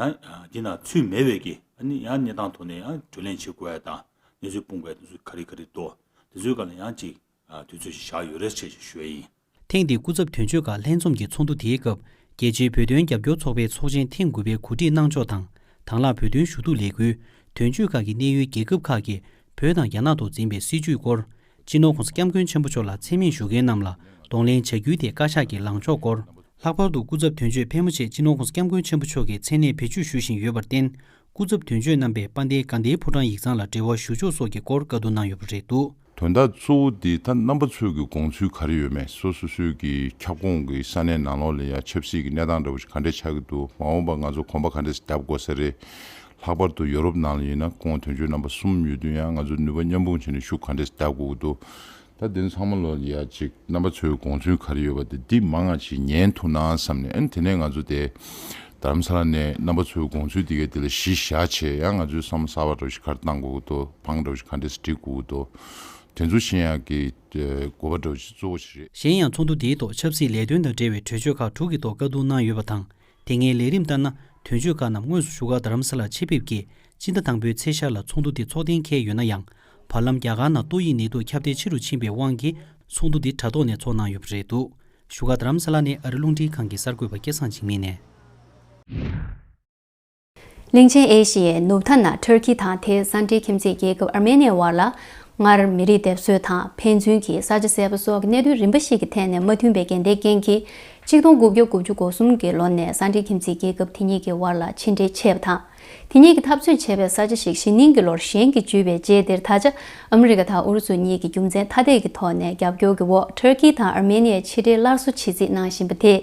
ཡང་ཨ་འདི་ན་ཚུད་མེད་པའི་གི་ཨ་ནི་ཡང་གནས་སྟངས་ཐོག་ནས་ཡང་གྲོས་གླེང་བྱེད་དགོས་ཡ་དང་། གནས་ཚུལ་སྤུངས་དགོས་ཡ་དེ་ཚོ་ག་རེ་ག་རེ་འདུག་དེ་ཚོའི་སྒང་ལ་ཡང་ཅིག་ཨ་དུས་ཚོད་ཞིག་བཞག་ཡོད་རེད་ཅེས་ཞུ་ཡ་ཡིན། ཐེངས་འདིའི་སྐུ་ཚབ་དོན་གཅོད་ཁག་ལྷན་འཛོམས་ཀྱི་ཚོགས་འདུ་དེའི་སྐབས། རྒྱལ་སྤྱིའི་བོད་དོན་རྒྱབ་སྐྱོར་ཚོགས་པའི་ཚོགས་ཆེན་ཐེངས་དགུ་པའི་གོ་སྒྲིག་གནང་ཕྱོགས་དང་། དང་བླངས་བོད་དོན་ཞུ་གཏུག་ལས་འགུལ། དོན་གཅོད་ཁག་གི་གནད་ཡོད་རྒྱལ་ཁབ་ཁག་གིས་བོད་དང་རྒྱ་ནག་ཐོག་འཛིན་པའི་སྲིད་བྱུས་སྐོར། སྤྱི་ནོར་༸གོང་ས་༸སྐྱབས་མགོན་ཆེན་པོ་མཆོག་ལ་མཚན་སྨད་ཞུ་མཁན་རྣམས་ལ་གདོང་ལེན་བྱ་རྒྱུའི་ཐད་བཀའ་ཤག་གི་ལངས་ཕྱོགས་སྐོར། ལྷག་པར་དུ་སྐུ་ཚབ་དོན་གཅོད་ཕལ་མོ་ཆེ་སྤྱི་ནོར་༸གོང་ས་༸སྐྱབས་མགོན་ཆེན་པོ་མཆོག་གི་མཚན་གནས་བེད་སྤྱོད་ཞུ་བཞིན་ཡོད་པར་བརྟེན། སྐུ་ཚབ་དོན་གཅོད་རྣམ་པས་དཔལ་ལྡན་དགའ་ལྡན་ཕོ་བྲང་ཡིག་ཚང་ལ་འབྲེལ་བ་ཞུ་ཕྱོགས་སོགས་ཀྱི་སྐོར་བཀའ་བསྡུར་གནང་ཡོད་པ་རེད་འདུག་དོན་དག་གཙོ་བོ་འདི་ད་རྣམ་པ་ཚོའི་གི་དགོངས་ཚུལ་ག་རེ་ཡོད་མེད། སོ་སོ་སོའི་གི་ཁྱབ་ཁོངས་ཀྱི་ས་གནས་ནང་ལོགས་ལ་ཡ་ཆབ་སྲིད་ཀྱི་གནས་སྟངས་འདྲ་བོ་ཞིག་ག་འདྲས་ཆགས་ཀྱི་འདུག་མ་འོངས་པ་ང་ཚོ་གོམ་པ་ག་འདྲས་རྒྱབ་དགོས་ས་རེད། ལྷག་པར་དུ་ཡོ་རོབ་ནང་ལ་ཡིན་ན་ཁོང་དོན་གཅོད་རྣམ་པ་གསུམ་ཡོད་དུས་ཡང་ང་ཚོ་ནུས་པ་མཉམ་སྤུངས་བྱས་ནས་ཤུགས་ག་འདྲས་རྒྱབ་དགོས་ཀྱི་འདུག་ད་དེ་ཚང་མ་ལོ་ཡ་ཅིག་རྣམ་པ་ཚོའི་དགོངས་ཚུལ་ག་རེ་ཡོད་པ་དེ་འདི་མང་ང་ཅིག་ཉན་ཐུབ་ན་བསམ་ནས། ཨ་ནི་དེ་ནས་ང་ཚོ་དེ་རྡ་རམ་ས་ལ་ནས་རྣམ་པ་ཚོའི་དགོངས་ཚུལ་དེ་གའི་དེ་ལ་གཞི་བཞག་བྱས་ཡང་ང་ཚོའི་བསམ་བློ་གསར་པ་འདྲ་བོ་ཞིག་ག་རེ་གཏང་དགོས་ཀྱི་འདུག་བང་འདྲ་བོ་ཞིག་ག་འདྲས་སྒྲིག་དགོས་ཀྱི་འདུག་དེ་ཚོ་ཤེས་ཡག་གི་དགོས་པ་འདྲ་བོ་ཞིག་གཙོ་བོ་ཞིག་རེད། གཞན་ཡང་ཚོགས་འདུ་དེའི་ཐོག་ཆབ་སྲིད་ལས་དོན་དང་འབྲེལ་བའི་གྲོས་ཆོད་ཁག་དྲུག་གི་ཐོག་བཀའ་བསྡུར་གནང་ཡོད་པ་དང་། དེ་སྔའི་ལས་རིམ་ལྟར་ན། དོན་གཅོད་ཁག་རྣམས་དངོས་སུ་བཞུགས་སྒར་རྡ་རམ་ས་ལར་ཆེད་ཕེབས་ཀྱིས་སྤྱི་ཟླ་དང་པོའི་ཚེས་ཤར་ལ་ཚོགས་འདུ་འདི་འཚོགས་གཏན་འཁེལ་ཡོད་ན་ཡང་། བར་ལམ་རྒྱ་གར་ནང་ཏོག་དབྱིབས་ནད་དུག་ཁྱབ་གདལ་ཆེ་རུ་ཕྱིན་པའི་དབང་གིས་ཚོགས་འདུ་འདི་དྲ་ཐོག་ནས་འཚོགས་གནང་ཡོད་པ་རེད་འདུག་བཞུགས་སྒར་རྡ་རམ་ས་ལ་ནས་ཨ་རི་རླུང་འཕྲིན་ཁང་གི་གསར་འགོད་པ་སྐལ་བཟང་འཇིགས་མེད་ནས། གླིང་ཆེན་ཨེ་ཤི་ཡའི་ནུབ་མཐའ་ན་ཐུར་ཁི་དང་དེའི་ས་འབྲེལ་ཁྱིམ་མཚེས་རྒྱལ་ཁབ་ཨར་མེ་ནི་ཡའི་བར་ལ། སྔར་མི་རིགས་སྡེབ་གསོད་དང་ཕན་ཚུན་གྱི་ས་ཆ་བསལ་པ་སོགས་ཀྱི་གནད་དོན་རིམ་པ་ཞིག་གི་ཐད་ནས་མ་མཐུན་པའི་འགལ་ཟླའི་རྐྱེན་གྱིས། ཆིག་སྟོང་དགུ་བརྒྱ་དགུ་བཅུ་གོ་གསུམ་གྱི་ལོ་ནས་ས་འབྲེལ་ཁྱིམ་མཚེས་རྒྱལ་ཁབ་དེ་གཉིས་ཀྱི་བར་ལ་ཕྱི་འབྲེལ་ཆད་པ་དང་། དེ་གཉིས་ཀྱིས་འཐབ་རྩོད་བྱས་པའི་ས་ཆ་ཞིག་གཞེས་ནིང་གི་ལོར་གཞན་གྱིས་འཇུས་པའི་རྗེས་དེར། ད་ཆ་ཨ་མི་རི་ཀ་དང་ཨུ་རུ་སུ་གཉིས་ཀྱི་རྒྱུ་མཚན་ཐ་དད་ཀྱི་ཐོག་ནས་རྒྱབ་སྐྱོར་གྱི་འོག་ཐུར་ཁི་དང་ཨར་མེ་ནི་ཡའི་ཕྱི་འབྲེལ་སླར་གསོ་བྱེད་རྩིས་གནང་བཞིན་པ་དེས།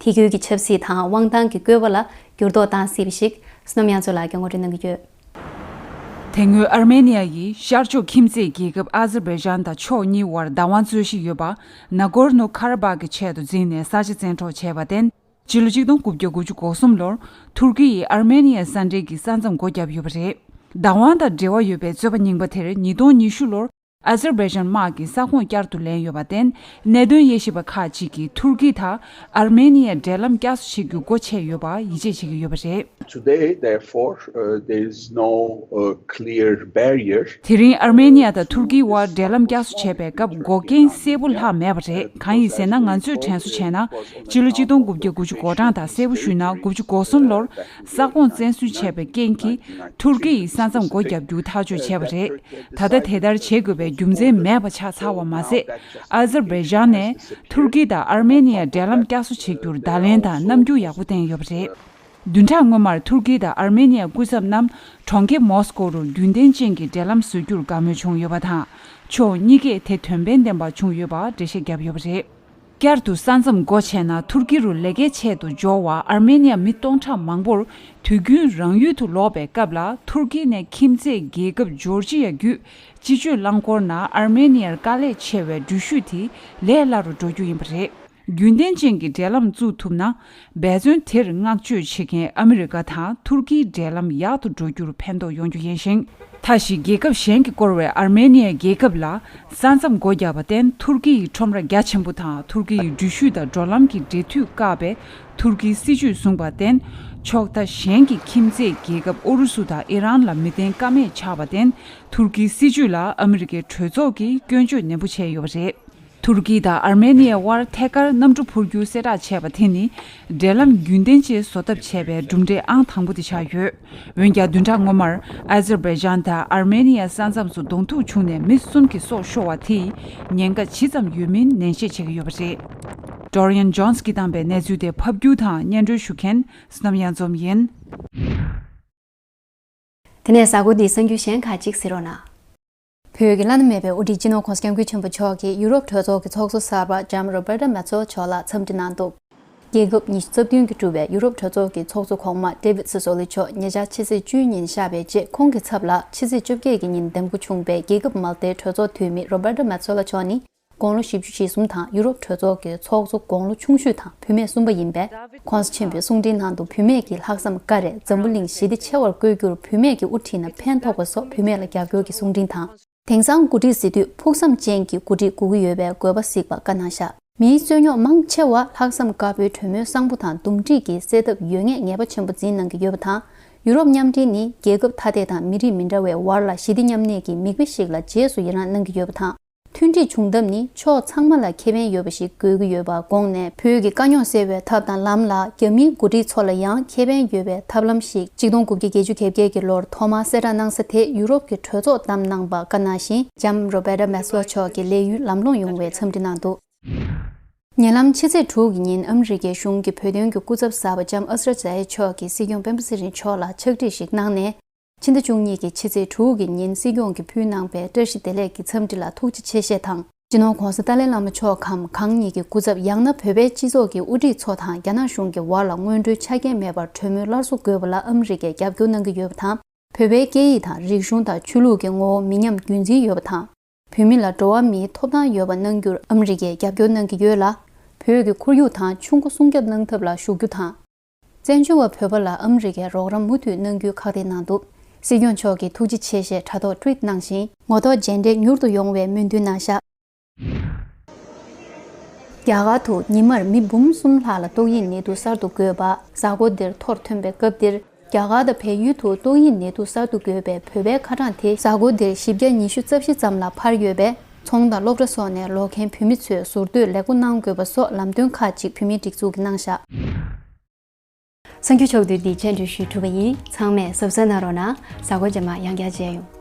དེ་ཁུལ་གྱི་ཆབ་སྲིད་དང་དབང་ཐང་གི་བཀོད་པ་ལ་འགྱུར་ལྡོག་བཏང་སྲིད་པ་ཞིག་བསོད་ནམས་དབྱངས་མཚོ་ལགས་ཀྱིས་ངོ་སྤྲོད་གནང་གི་ཡོད། དེ་སྔོན་ཨར་མེ་ནི་ཡ་ཡིས་ཤར་ཕྱོགས་ཁྱིམ་མཚེས་རྒྱལ་ཁབ་ཨ་ཛར་བྷའི་ཇན་དང་ཕྱོགས་གཉིས་དབར་བདག་དབང་རྩོད་གཞི་ཡོད་པ་ན་གོར་ནོ་ཁ་ར་བྷག་གི་ཆེད་དུ་འཛིངས་ནས་ས་ཆ་བཙན་འཕྲོག་བྱས་པར་བརྟེན། སྤྱི་ལོ་གཅིག་སྟོང་དགུ་བརྒྱ་དགུ་བཅུ་གོ་གསུམ་ལོར་ཐུར་ཀི་ཡིས་ཨར་མེ་ནི་ཡའི་ས་འབྲེལ་གྱི་ས་མཚམས་སྒོ་བརྒྱབ་ཡོད་པ་རེད། བདག་དབང་དང་འབྲེལ་བ་ཡོད་པའི་རྩོད་པ་རྙིང་པ་དེར་ཉིས་སྟོང་ཉི་ཤུ་ལོར་ཨ་ཛར་བྷའི་ཇན་དམག་གིས་ས་ཁོངས་བསྐྱར་དུ་ལེན་ཡོད་པར་བརྟེན། གནད་དོན་དབྱེ་ཞིབ་པ་ཁག་ཅིག་གིས་ཐུར་ཀི་དང་ཨར་མེ་ནི་ཡའི་འབྲེལ་ལམ་བསྐྱར་གསོ་བྱེད་རྒྱུ་སྒོ་ཕྱེ་ཡོད་པར་ཡིད་ཆེས་བྱེད་ཀྱི་ཡོད་པ་རེད། Today, therefore, uh, there is no, uh, clear barrier. དེ་རིང་ཨར་མེ་ནི་ཡ་དང་ཐུར་ཀིའི་དབར་འབྲེལ་ལམ་བསྐྱར་གསོ་བྱས་པའི་སྐབས་འགོག་རྐྱེན་གསལ་པོ་ལྷག་མེད་པ་རེད། གང་ཡིན་ཟེར་ན། ང་ཚོས་དྲན་གསོ་བྱས་ན། སྤྱི་ལོ་གཅིག་སྟོང་དགུ་བརྒྱ་དགུ་བཅུ་གོ་གྲངས་དང་གསལ་པོ་ཞུས་ན་དགུ་བཅུ་གོ་གསུམ་ལོར་ས་ཁོངས་བཙན་འཛུལ་བྱས་པའི་རྐྱེན་གྱིས་ཐུར་ཀི་ཡིས་ས་མཚམས་སྒོ་བརྒྱབ་རྒྱུ་ཐག་གཅོད་བྱས་པ་རེད། ད་ལྟ་དེ་ལྟར་བྱེད་དགོས་པའི་རྒྱུ་མཚན་མེད་པ་ཆགས་ཚར་བ་མ་ཟད། ཨ་ཛར་བྷའི་ཇན་ནས་ཐུར་ཀི་དང་ཨར་མེ་ནི་ཡའི་འབྲེལ་ལམ་བསྐྱར་གསོ་བྱེད་རྒྱུར་བརྡ་ལན་དང་རྣམ་འགྱུར་ཡག་པོ་བསྟན་ཡོད་པ་རེད། བདུན་ཕྲག་སྔོན་མར་ཐུར་ཀི་དང་ཨར་མེ་ནི་ཡའི་སྐུ་ཚབ་རྣམས་གྲོང་ཁྱེར་མོ་སི་ཀོ་རུ་རྒྱུན་ལྡན་ཅན་གྱི་འབྲེལ་ལམ་བཟོ་རྒྱུར་དགའ་མོས་བྱུང་ཡོད་པ་དང་། ཕྱོགས་གཉིས་ཀས་དེ་དོན་ཕན་ལྡན་པ་བྱུང་ཡོད་པར་འགྲེལ་བཤད་བརྒྱབ་ཡོད་པ་རེད། བསྐྱར་དུ་ས་མཚམས་སྒོ་ཕྱེ་ན་ཐུར་ཀི་རུ་ལས་ཀའི་ཆེད་དུ་འབྱོར་བ་ཨར་མེ་ནི་ཡ་མི་སྟོང་ཕྲག་མང་པོར་དུས་རྒྱུན་རང་ཡུལ་དུ་ལོག་པའི་སྐབས་ལ་ཐུར་ཀི་ནས་ཁྱིམ་མཚེས་རྒྱལ་ཁབ་ཇོར་ཇི་ཡ་བརྒྱུད་སྤྱི་སྤྱོད་རླངས་འཁོར་ནང་ཨར་མེ་ནི་ཡར་དཀའ་ལས་ཆེ་བའི་འགྲུལ་བཞུད་དེ་ལས་སླ་རུ་འགྲོ་རྒྱུ་ཡིན་པ་རེད། རྒྱུན་ལྡན་ཅན་གྱི་འབྲེལ་ལམ་བཙུགས་ཐུབ་ན། འབད་བརྩོན་དེར་བསྔགས་བརྗོད་བྱེད་མཁན་ཨ་མི་རི་ཀ་དང་ཐུར་ཀིའི་འབྲེལ་ལམ་ཡག་ཏུ་འགྲོ་རྒྱུར་ཕན་ཐོགས་ཡོང་རྒྱུ་ཡིན་ཞིང་། མཐའ་བཞི་རྒྱལ་ཁབ་གཞན་གྱིས་བསྐོར་བའི་ཨར་མེ་ནི་ཡའི་རྒྱལ་ཁབ་ལ་ས་མཚམས་སྒོ་བརྒྱབ་པར་བརྟེན་ཐུར་ཀི་ཡི་ཁྲོམ་ར་རྒྱ་ཆེན་པོ་དང་ཐུར་ཀི་ཡི་འགྲུལ་བཞུད་དང་འགྲོ་ལམ་གྱི་འབྲེལ་མཐུད་བཀག་པའི་ཐུར་ཀིའི་སྲིད་ཇུས་བཟུང་བར་བརྟེན། ཕྱོགས་མཐའ་གཞན་གྱི་ཁྱིམ་མཚེས་རྒྱལ་ཁབ་ཨུ་རུ་སུ་དང་ཨི་རན་ལ་མི་བརྟེན་ཀ་མེད་ཆགས་པར་བརྟེན། ཐུར་ཀིའི་སྲིད་ཇུས་ལ་ཨ་མི་རི་ཀའི་གྲོས་ཚོགས་ཀྱིས་སྐྱོན་བརྗོད་ནན་པོ་བྱས་ཡོད་པ་རེད། ཐུར་ཀི་དང་ཨར་མེ་ནི་ཡའི་དབར་ཐད་ཀར་གནམ་གྲུ་འཕུར་རྒྱུ་གསལ་བསྒྲགས་བྱས་པ་དེ་ནི་འབྲེལ་ལམ་རྒྱུན་ལྡན་ཅན་བཟོ་ཐབས་བྱས་པའི་གྲུབ་འབྲས་ཨང་དང་པོ་དེ་ཆགས་ཡོད། འོན་ཀྱང་བདུན་ཕྲག་སྔོན་མར་ཨ་ཛར་བྷའི་ཇན་དང་ཨར་མེ་ནི་ཡ་ས་མཚམས་སུ་གདོང་ཐུག་བྱུང་ནས་མི་གསུམ་གྱི་སྲོག་ཤོར་བ་དེས་ཉེན་ཁ་ཇི་ཙམ་ཡོད་མིན་ནན་བཤད་བྱེད་ཀྱི་ཡོད་པ་རེད། ཌོ་རི་ཡན་ཇོན་སི་གིས་བཏང་པའི་གནས་ཚུལ་དེ་ཕབ་སྒྱུར་དང་སྙན་སྒྲོན་ཞུ་མཁན་བསོད་ནམས་གཡང་འཛོམས་ཡིན། དེ་ནས་གཟའ་འཁོར་འདིའི་གསར་འགྱུར་གཞན་ཁག་ཅིག་གཟིགས་རོགས་གནང་། བོད་ཀྱི་བླ་ན་མེད་པའི་དབུ་ཁྲིད་སྤྱི་ནོར་༧གོང་ས་༧སྐྱབས་མགོན་ཆེན་པོ་མཆོག་གིས་ཡུ་རོབ་གྲོས་ཚོགས་ཀྱི་ཚོགས་གཙོ་གསར་པ་ལྕམ་རོ་བྷར་ཏ་མེ་ཚོ་ལ་མཆོག་ལ་འཚམས་འདྲི་གནང་འདུག་རྒྱལ་ཁབ་ཉི་ཤུ་རྩ་བདུན་གྱིས་གྲུབ་པའི་ཡུ་རོབ་གྲོས་ཚོགས་ཀྱི་ཚོགས་གཙོ་གོང་མ་ཌེ་བིད་སི་སོ་ལི་མཆོག་ཉེ་ཆར་ཕྱི་ཚེས་བཅུའི་ཉིན་གཤེགས་པའི་རྗེས་ཁོང་གི་ཚབ་ལ་ཕྱི་ཚེས་བཅོ་བརྒྱད་ཀྱི་ཉིན་འདེམས་བསྐོ་བྱུང་བའི་རྒྱལ་ཁབ་མལ་ཏའི་གྲོས་ཚོགས་འཐུས་མི་རོ་བྷར་ཏ་མེ་ཚོ་ལ་མཆོག་ནི། དགུང་ལོ་བཞི་བཅུ་ཞེ་གསུམ་དང་ཡུ་རོབ་གྲོས་ཚོགས་ཀྱི་ཚོགས་གཙོ་དགུང་ལོ་ཆུང་ཤོས་དང་བུད་མེད་གསུམ་པ་ཡིན་པས། ༸གོང་ས་ཆེན་པོའི་གསུང་འཕྲིན་ནང་དུ་བུད་མེད་ཀྱིས་ལྷག་བསམ་དཀར་རེད། འཛམ་བུ་གླིང་ཞི་བདེ་ཆེ་བར་བཀོད་རྒྱུར་བུད་མེད་ཀྱི་དབུ་ཁྲིད་ན་ཕན་ཐོགས་པ་སོགས་བུད་མེད་ལ་རྒྱབ་སྐྱོར་གྱི་གསུང་འཕྲིན་དང་། དེང་སང་འགོ་ཁྲིད་ཟེར་དུས་ཕུགས་བསམ་ཅན་གྱི་འགོ་ཁྲིད་དགོས་ཀྱི་ཡོད་པའི་དགོས་པ་གཟིགས་པ་བཀའ་གནང་བཞག་མིའི་རྩོད་རྙོག་མང་ཆེ་བ་ལྷག་བསམ་དཀར་པོའི་གྲོས་མོལ་བཟང་པོ་དང་འདུམ་འགྲིག་གི་སེལ་ཐབས་ཡོད་ངེས་ངེས་པ་ཆེན་པོ་འཛིན་གནང་གི་ཡོད་པ་དང་། ཡུ་རོབ་མཉམ་འབྲེལ་ནི་རྒྱལ་ཁབ་ཐ་དད་དང་མི་རིགས་མི་འདྲ་བའི་དབར་ལ་ཞི་བདེ་མཉམ་གནས་ཀྱི་མིག་དཔེ་ཞིག་ལ་རྗེས་སུ་ཡི་རངས་གནང་གི་ཡོད་པ་དང་། མཐུན་སྒྲིལ་བྱུང་ཐབས་ནི་ཕྱོགས་ཚང་མ་ལ་ཁེ་ཕན་ཡོད་པ་ཞིག་དགོས་ཀྱི་ཡོད་པ་དགོངས་ནས། བོད་ཀྱི་དཀའ་རྙོག་སེལ་བའི་ཐབས་དང་ལམ་ལ་རྒྱ་མིའི་འགོ་ཁྲིད་ཚོ་ལ་ཡང་ཁེ་ཕན་ཡོད་པའི་ཐབས་ལམ་ཞིག་ཆིག་སྟོང་དགུ་བརྒྱ་བརྒྱད་ཅུ་གྱ་བརྒྱད་ཀྱི་ལོར་ཐོག་མར་གསལ་བསྒྲགས་གནང་ས་དེ་ཡུ་རོབ་ཀྱི་གྲོས་ཚོགས་བདམས་གནང་པ་བཀའ་གནང་ཞིང་། ལྕམ་རོ་བྷེ་ཏ་མེ་ཚོ་ལ་མཆོག་གི་ལས་ཡུན་ལམ་ལྷོང་ཡོང་བའི་འཚམས་འདྲི་གནང་འདུག་ཉེ་ལམ་ཕྱི་ཚེས་དྲུག་གི་ཉིན་ཨ་མི་རི་ཀའི་གཞུང་གིས་བོད་དོན་གྱི་སྐུ་ཚབ་གསར་པ་ལྕམ་ཨ་སྲ་ཛ་ཡེ་མཆོག་གིས་སྲིད་སྐྱོང་སྤེན་པ་ཚེ་རིང་མཆོག་ལ་ཕྱག་བྲིས་ཤིག་གནང་ནས། ཕྱི་ཟླ་བཅུ་གཉིས་ཀྱི་ཕྱི་ཚེས་དྲུག་གི་ཉིན་སྲིད་སྐྱོང་གིས་ཕུལ་གནང་པའི་བཀྲ་ཤིས་བདེ་ལེགས་ཀྱི་འཚམས་འདྲི་ལ་ཐུགས་རྗེ་ཆེ་ཞེས་དང་། སྤྱི་ནོར་༸གོང་ས་ཏཱ་ལའི་བླ་མ་མཆོག་གམ་གང་ཉིད་ཀྱི་སྐུ་ཚབ་ཡང་ན་བོད་པའི་སྤྱི་ཚོགས་ཀྱི་དབུ་ཁྲིད་ཚོ་དང་རྒྱ་ནག་གཞུང་གི་བར་ལ་སྔོན་འགྲོའི་ཆ་རྐྱེན་མེད་པར་གྲོས་མོལ་སླར་གསོ་དགོས་པ་ལ་ཨ་མི་རི་ཀས་རྒྱབ་སྐྱོར་གནང་གི་ཡོད་པ་དང་། བོད་པའི་སྐད་ཡིག་དང་རིག་གཞུང་དང་ཆོས་ལུགས་ཀྱི་ངོ་བོ་མི་ཉམས་རྒྱུན་འཛིན་ཡོད་པ་དང་། བོད་མི་ལ་འགྲོ་བ་མིའི་ཐོབ་ཐང་ཡོད་པ་གནང་རྒྱུར་ཨ་མི་རི་ཀས་རྒྱབ་སྐྱོར་གནང་གི་ཡོད་ལ། བོད་ཀྱི་ཁོར་ཡུག་དང་ཆུ་མགོ་སྲུང་སྐྱོབ་གནང་ཐབས་ལ་ཞུགས་རྒྱུ་དང་། བཙན་བྱོལ་བ་བོད་པ་ལ་ཨ་མི་རི་ཀས་རོགས་རམ་མུ་མཐུད་གནང་རྒྱུའི་ཁག་ཐེག་གནང་འདུག་སྲིད་སྐྱོང་མཆོག་གིས་ཐུགས་རྗེ་ཆེ་ཞེས་དྲ་ཐོག་ཊུ་ཝིཊ་གནང་ཞིང་། ངོ་ཐོག་མཇལ་འཕྲད་མྱུར་དུ་ཡོང་བའི་སྨོན་འདུན་གནང་བཞག་རྒྱ་གར་དུ་ཉི་མར་མི་འབུམ་གསུམ་ལྷག་ལ་ཏོག་དབྱིབས་ནད་དུག་གསར་དུ་འགོས་པ། གཟའ་འཁོར་འདིར་ཐོར་ཐོན་པའི་སྐབས་འདིར། རྒྱ་གར་དང་བལ་ཡུལ་དུ་ཏོག་དབྱིབས་ནད་དུག་གསར་དུ་འགོས་པའི་བོད་པའི་ཁ་གྲངས་དེ་གཟའ་འཁོར་འདིར་བཞི་བརྒྱ་ཉི་ཤུ་རྩ་བཞི་ཙམ་ལ་འཕར་ཡོད་པས། ཚོང་དང་སློབ་གྲྭ་སོགས་ནས་ལོག་མཁན་བོད་མི་ཚོས་ཟུར་སྡོད་ལེགས་པོ་གནང་དགོས་པ་སོགས་ལམ་སྟོན་ཁག་ཅིག་བོད་མིའི་སྒྲིག་འཛུགས་ཀྱིས་གནང་བཞག་གསར་འགྱུར་ཕྱོགས་བསྡུས་འདི་སྙན་སྒྲོན་ཞུས་གྲུབ་པ་ཡིན། ཚང་མས་གཟབ་གཟབ་གནང་རོགས་གནང་། གཟའ་འཁོར་རྗེས་མ་ཡང་བསྐྱར་མཇལ་ཡོང་།